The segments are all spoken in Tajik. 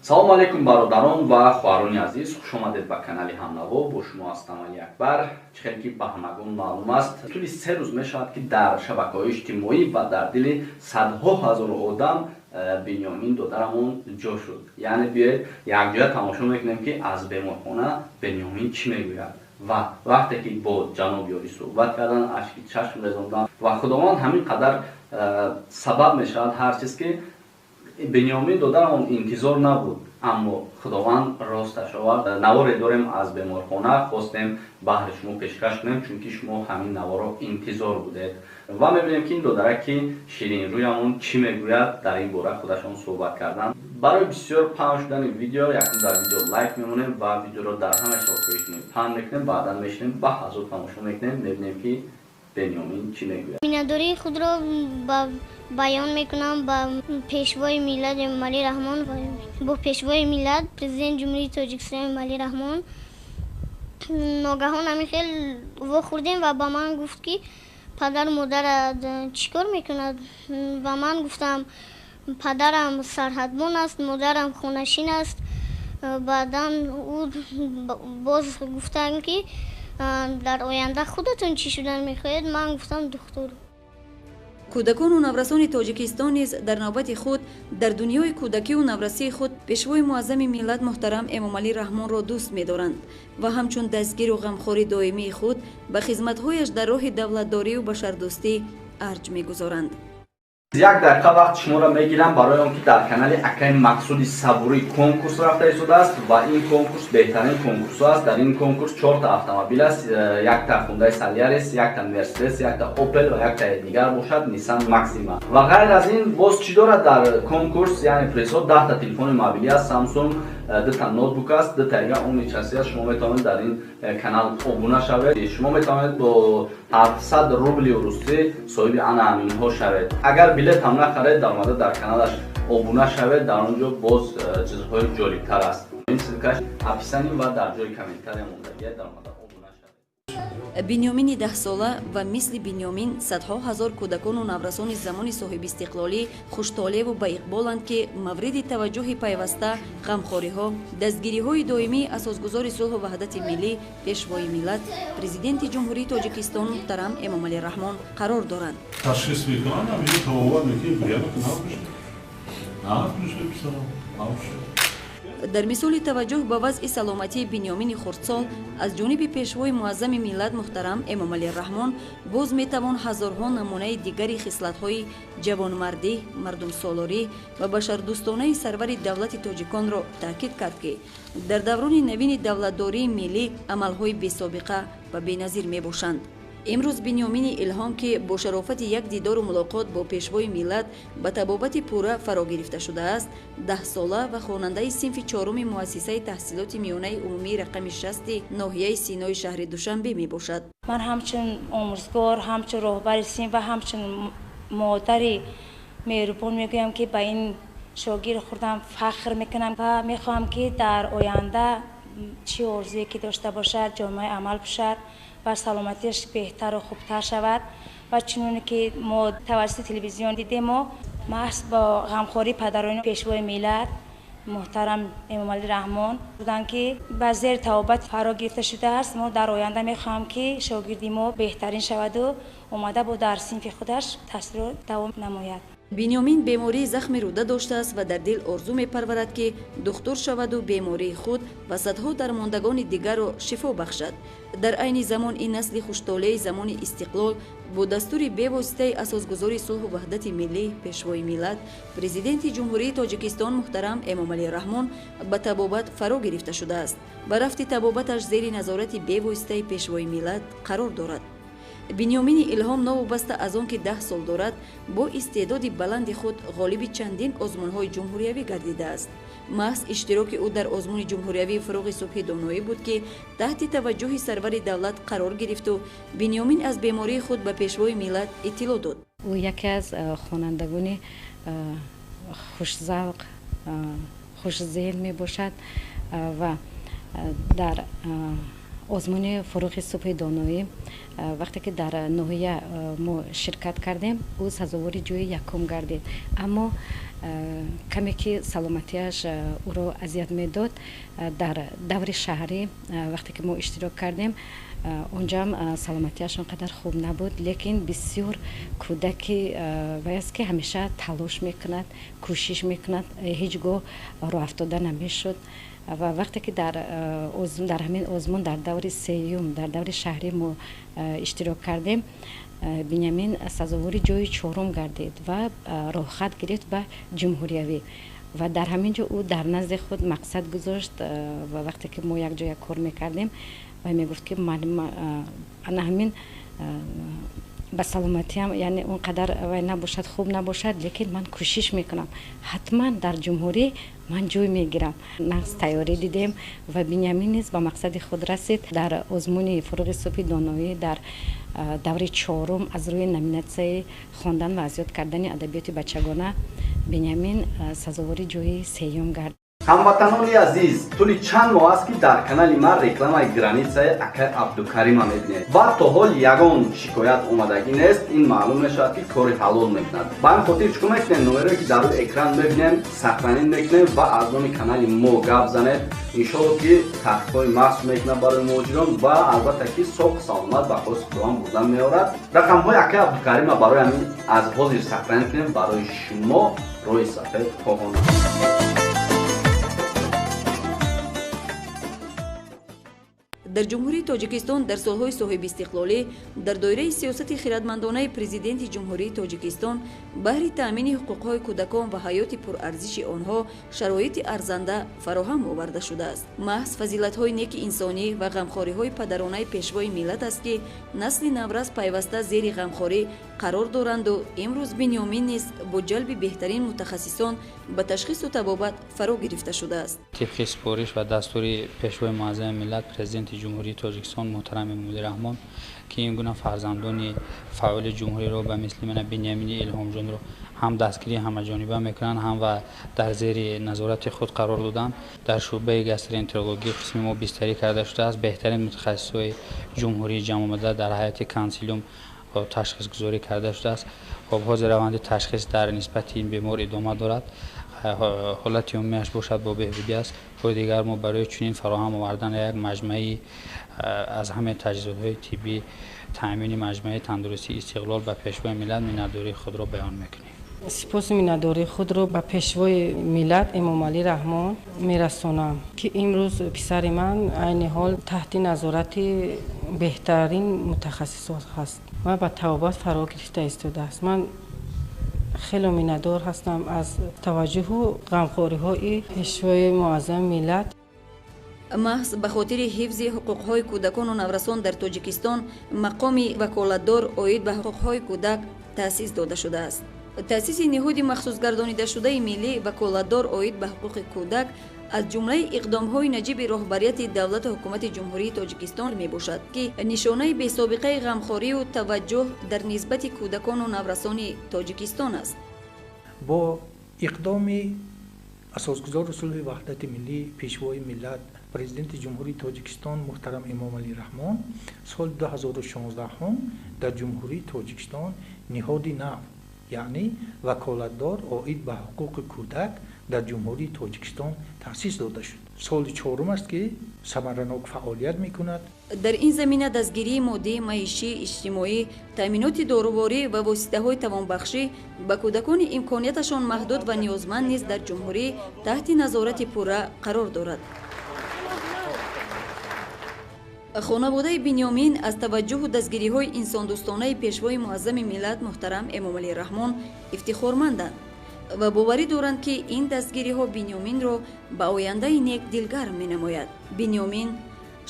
Салому алейкум, бародарон ва хоҳарони азиз, хушомадед ба канали Ҳамнаво. Бо шумо ҳастам Али Акбар. Чӣ хеле ки ба ҳамагон маълум аст, тӯли 3 рӯз мешавад, ки дар шабакаҳои иҷтимоӣ ва дар дили садҳо ҳазор одам Бинёмин додарамон ҷо шуд. Яъне биёед, якҷоя тамошо мекунем, ки аз беморхона Бенёмин чӣ мегӯяд. Ва вақте ки бо ҷаноб ёрӣ суҳбат кардан, ашки чашм резондан ва Худованд ҳамин қадар сабаб мешавад ҳар чиз, ки Бенёмин додарамон интизор набуд, аммо Худованд росташ овард. Наворе дорем аз беморхона, хостем баҳри шумо пешкаш кунем, чунки шумо ҳамин наворо интизор будед. Ва мебинем, ки ин додараки ширинрӯямон чӣ мегӯяд. Дар ин бора худашон суҳбат карданд. Барои бисёр паҳн шудани видео якум дар видео лайк мемонем ва видеоро дар ҳама шабакаҳои иҷтимоӣ паҳн мекунем. Баъдан мешинем, ба ҳазор тамошо мекунем, мебинем, ки Бенёмин чӣ мегӯяд. Миннатдории худро ба баён мекунам ба Пешвои миллат Эмомалӣ Раҳмон, бо Пешвои миллат, Президенти Ҷумҳурии Тоҷикистон Эмомалӣ Раҳмон. Ногаҳон ҳамин хел вохӯрдем ва ба ман гуфт, ки падару модарат чӣ кор мекунад? Ва ман гуфтам, падарам сарҳадбон аст, модарам хонашин аст. Баъдан ӯ боз гуфтанд, ки дар оянда худатон чӣ шудан мехоҳед? Ман гуфтам, духтур. Кӯдакону наврасони Тоҷикистон низ дар навбати худ дар дунёи кӯдакиву наврасии худ Пешвои муаззами миллат муҳтарам Эмомалӣ Раҳмонро дӯст медоранд ва ҳамчун дастгиру ғамхори доимии худ ба хизматҳояш дар роҳи давлатдорию башардӯстӣ арҷ мегузоранд. Як дақиқа вақт шуморо мегирам барои он ки дар канали акаи Мақсуди Сабурӣ конкурс рафта истодааст ва ин конкурс беҳтарин конкурсҳо аст. Дар ин конкурс чорта автомобил аст: якта Хундай Солярис, якта Мерседес, якта Опел ва якта дигар бошад Нисан Максима. Ва ғайр аз ин боз чӣ дорад дар конкурс? Яъне призҳо: 10та телефони мобилӣ аст Самсунг, дута ноутбук аст, дута ига умный часы аст. Шумо метавонед дар ин канал обуна шавед, шумо метавонед бо 700 рубли русӣ соҳиби ана ҳаминҳо шавед. Агар билет ҳам нахаред, даромада дар каналаш обуна шавед, дар он ҷо боз чизҳои ҷолибтар аст. Ин ссылка ш описание ва дар ҷои комментария мондагия, даромада обуна шавед. Бинёмини 10сола ва мисли Бинёмин садҳо ҳазор кӯдакону наврасони замони соҳибистиқлолӣ хуштолеву ба иқболанд, ки мавриди таваҷҷӯҳи пайваста, ғамхориҳо, дастгириҳои доимии асосгузори сулҳу ваҳдати миллӣ, Пешвои миллат, Президенти Ҷумҳурии Тоҷикистон муҳтарам Эмомалӣ Раҳмон қарор доранд. Ташхис мекунанд, ҳаминҷо табобат мекунем, прямо нағз мешавад, писарам, нағз шуд. Дар мисоли таваҷҷӯҳ ба вазъи саломатии Бинёмини хурдсол аз ҷониби Пешвои муаззами миллат муҳтарам Эмомалӣ Раҳмон боз метавон ҳазорҳо намунаи дигари хислатҳои ҷавонмардӣ, мардумсолорӣ ва башардӯстонаи сарвари давлати тоҷиконро таъкид кард, ки дар даврони навини давлатдории миллӣ амалҳои бесобиқа ва беназир мебошанд. Имрӯз Бинёмини Илҳом, ки бо шарофати як дидору мулоқот бо Пешвои миллат ба табобати пурра фаро гирифта шудааст, 10сола ва хонандаи синфи чоруми муассисаи таҳсилоти миёнаи умумии рақами 60-и ноҳияи Синои шаҳри Душанбе мебошад. Ман ҳамчун омӯзгор, ҳамчун роҳбари синф ва ҳамчун модари меҳрубон мегӯям, ки ба ин шогирди худам фахр мекунам ва мехоҳам, ки дар оянда чӣ орзуе ки дошта бошад, ҷомаи амал пӯшад ва саломатиаш беҳтару хубтар шавад. Ва чуноне ки мо тавассути телевизион дидем, мо маҳз бо ғамхории падарони Пешвои миллат муҳтарам Эмомалӣ Раҳмон буданд, ки ба зери табобат фаро гирифта шудааст. Мо дар оянда мехоҳам, ки шогирди мо беҳтарин шаваду омада бо дар синфи худаш таҳсилро давом намояд. Бинёмин бемории захми рӯда доштааст ва дар дил орзу мепарварад, ки духтур шаваду бемории худ ва садҳо дармондагони дигарро шифо бахшад. Дар айни замон ин насли хуштолеи замони истиқлол бо дастури бевоситаи асосгузори сулҳу ваҳдати миллӣ, Пешвои миллат, Президенти Ҷумҳурии Тоҷикистон муҳтарам Эмомалӣ Раҳмон ба табобат фаро гирифта шудааст ва рафти табобаташ зери назорати бевоситаи Пешвои миллат қарор дорад. Бинёмини Илҳом, новобаста аз он ки 10 сол дорад, бо истеъдоди баланди худ ғолиби чандин озмунҳои ҷумҳуриявӣ гардидааст. Маҳз иштироки ӯ дар озмуни ҷумҳуриявии «Фурӯғи субҳи доноӣ» буд, ки таҳти таваҷҷӯҳи сарвари давлат қарор гирифту Бинёмин аз бемории худ ба Пешвои миллат иттилоъ дод. Ӯ яке аз хонандагони хушзавқ, хушзеҳн мебошад ва дар озмуни «Фурӯғи субҳи доноӣ», вақте ки дар ноҳия мо ширкат кардем, ӯ сазовори ҷои якум гардид, аммо Каме ки саломатиаш ӯро азият медод, дар даври шаҳрӣ вақте ки мо иштирок кардем, онҷоам саломатиаш он қадар хуб набуд, лекин бисёр кӯдаки вай аст, ки ҳамеша талош мекунад, кӯшиш мекунад, ҳеҷ гоҳ роҳафтода намешуд. Ва вақте ки дар ҳамин озмун дар даври сеюм, дар даври шаҳрӣ мо иштирок кардем, Биньямин сазовори ҷои чорум гардид ва роҳхат гирифт ба ҷумҳуриявӣ. Ва дар ҳамин ҷо ӯ дар назди худ мақсад гузошт ва вақте ки мо якҷоя кор мекардем, вай мегуфт, ки ана ҳамин ба саломатиам, яъне он қадар вай набошад, хуб набошад, лекин ман кӯшиш мекунам, ҳатман дар ҷумҳурӣ ман ҷой мегирам. Нағз тайёрӣ дидем ва Биньямин низ ба мақсади худ расид. Дар озмуни Фуруғи субҳи доноӣ дар даври чорум аз рӯи номинатсияи хондан ва аз ёд кардани адабиёти бачагона Биньямин сазовори ҷои сеюм гардид. Ҳамватанони азиз, тӯли чанд моҳ аст, ки дар канали ман рекламаи границаи акай Абдукарима мебинед ва то ҳол ягон шикоят омадагӣ нест. Ин маълум мешавад, ки кори ҳалол мекунад. Ба ҳамин хотир чӣ кор мекунем? Номере ки дар рӯи экран мебинем, сохранить мекунем ва аз номи канали мо гап занед. Иншолло, ки таҳқиқҳои махсус мекунад барои муҳоҷирон ва албатта, ки соқ саломат ба хоси худованд бурдан меорад. Рақамҳои акай Абдукарима барои ҳамин аз ҳозир сохранить кунем, барои шумо роҳи сафед хоҳонам. Дар Ҷумҳурии Тоҷикистон дар солҳои соҳибистиқлолӣ дар доираи сиёсати хиратмандонаи Президенти Ҷумҳурии Тоҷикистон баҳри таъмини ҳуқуқҳои кӯдакон ва ҳаёти пурарзиши онҳо шароити арзанда фароҳам оварда шудааст. Маҳз фазилатҳои неки инсонӣ ва ғамхориҳои падаронаи Пешвои миллат аст, ки насли наврас пайваста зери ғамхорӣ қарор доранду имрӯз Биньёмин низ бо ҷалби беҳтарин мутахассисон ба ташхису табобат фаро гирифта шудааст. Тибқи супориш ва дастури Пешвои муаззами миллат, Президенти Ҷумҳурии Тоҷикистон муҳтарам Эмомалӣ Раҳмон, ки ин гуна фарзандони фаъоли ҷумҳуриро ба мисли мана Биньямини Илҳомҷонро ҳам дастгирии ҳамаҷониба мекунанд, ҳам ва дар зери назорати худ қарор доданд. Дар шӯъбаи гастроэнтерологӣ қисми мо бистарӣ карда шудааст. Беҳтарин мутахассисҳои ҷумҳурӣ ҷамъ омада дар ҳайати консилиум ташхисгузорӣ карда шудааст. Хоб, ҳозир раванди ташхис дар нисбати ин бемор идома дорад. Ҳолати умумиаш бошад бо беҳбудӣ аст. Бори дигар мо барои чунин фароҳам овардани як маҷмӯаи аз ҳамаи таҷҳизотҳои тиббӣ, таъмини маҷмӯаи тандурустии Истиқлол ба Пешвои миллат миннатдории худро баён мекунем. Сипоси миннатдории худро ба Пешвои миллат Эмомалӣ Раҳмон мерасонам, ки имрӯз писари ман айни ҳол таҳти назорати беҳтарин мутахассисот ҳаст ва ба табобат фаро гирифта истодааст. Ман хеле миннатдор ҳастам аз таваҷҷӯҳу ғамхориҳои Пешвои муаззами миллат. Маҳз ба хотири ҳифзи ҳуқуқҳои кӯдакону наврасон дар Тоҷикистон мақоми ваколатдор оид ба ҳуқуқҳои кӯдак таъсис дода шудааст. Таъсиси ниҳоди махсусгардонидашудаи миллӣ ваколатдор оид ба ҳуқуқи кӯдак аз ҷумлаи иқдомҳои наҷиби роҳбарияти давлату ҳукумати Ҷумҳурии Тоҷикистон мебошад, ки нишонаи бесобиқаи ғамхорию таваҷҷӯҳ дар нисбати кӯдакону наврасони Тоҷикистон аст. Бо иқдоми асосгузори сулҳи ваҳдати миллӣ, Пешвои миллат, Президенти Ҷумҳурии Тоҷикистон муҳтарам Эмомалӣ Раҳмон соли 2016 дар Ҷумҳурии Тоҷикистон ниҳоди нав, яъне ваколатдор оид ба ҳуқуқи кӯдак дар Ҷумҳурии Тоҷикистон таъсис дода шуд. Соли чорум аст, ки самаранок фаъолият мекунад. Дар ин замина дастгирии моддӣ, маишӣ, иҷтимоӣ, таъминоти доруворӣ ва воситаҳои тавонбахшӣ ба кӯдакони имконияташон маҳдуд ва ниёзманд низ дар ҷумҳурӣ таҳти назорати пурра қарор дорад. Хонаводаи Биньёмин аз таваҷҷӯҳу дастгириҳои инсондӯстонаи Пешвои муаззами миллат муҳтарам Эмомалӣ Раҳмон ифтихорманданд ва боварӣ доранд, ки ин дастгириҳо Биньёминро ба ояндаи нек дилгарм менамояд. Биньёмин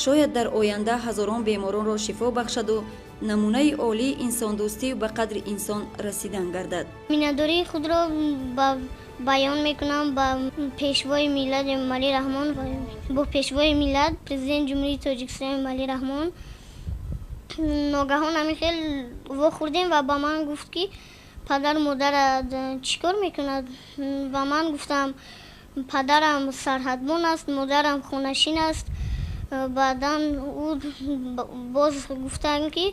шояд дар оянда ҳазорон беморонро шифо бахшаду намунаи олии инсондӯстӣ ба қадри инсон расидан гардад. Миннатдории худро ба баён мекунам ба Пешвои миллат Эмомалӣ Раҳмон, бо Пешвои миллат, Президенти Ҷумҳурии Тоҷикистон Эмомалӣ Раҳмон. Ногаҳон ҳамин хел вохӯрдем ва ба ман гуфт, ки падару модарат чӣ кор мекунад? Ва ман гуфтам, падарам сарҳадбон аст, модарам хонашин аст. Баъдан ӯ боз гуфтанд, ки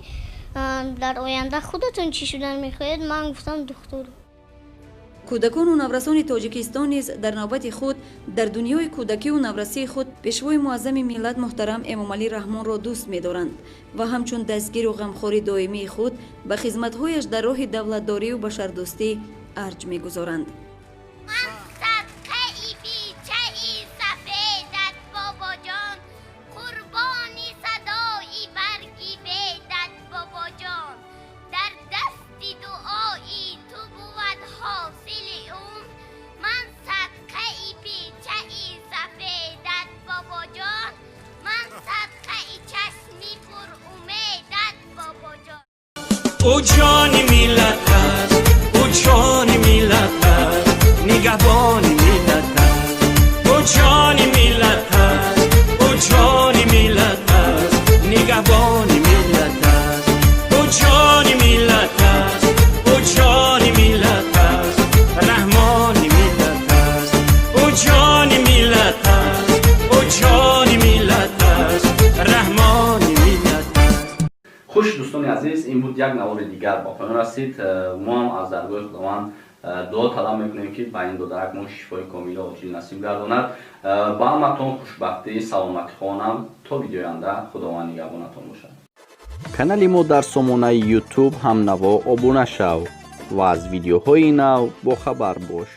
дар оянда худатон чӣ шудан мехоҳед? Ман гуфтам, духтур. Кӯдакону наврасони Тоҷикистон низ дар навбати худ дар дунёи кӯдакиву наврасии худ Пешвои муаззами миллат муҳтарам Эмомалӣ Раҳмонро дӯст медоранд ва ҳамчун дастгиру ғамхори доимии худ ба хизматҳояш дар роҳи давлатдорию башардӯстӣ арҷ мегузоранд. Ман садқаи пичаи сафедат, бобоҷон, қурбони садои барги бедат, бобоҷон. Дар дасти дуои ту бувад ҳосили умр. Ман садқаи пичаи сафедат, бобоҷон, ман садқаи чашми пурумедат, бобоҷон. Ӯ ҷони миллат аст, ӯ ҷони миллат аст, нигаҳбони миллат аст. Ӯ ҷони миллат аст, ӯ ҷони миллат аст, нигаҳбони миллат аст. Ӯ ҷони миллат аст, ӯ ҷони миллат аст, раҳмони миллат аст. Ӯ ҷони миллат аст, ӯ ҷони миллат аст, раҳмони миллат аст. Хуш, дӯстони азиз, ин буд як навори дигар, ба поён расид. Мо ҳам аз даргоҳи Худованд дуо талаб мекунем, ки ба ин додарак мо шифои комилу оҷил насиб гардонад. Ба ҳаматон хушбахтӣ, саломатӣ хоҳонам. То видеои оянда Худованд нигаҳбонатон бошад. Канали мо дар сомонаи Ютуб «Ҳамнаво» обуна шав ва аз видеоҳои нав бохабар бош.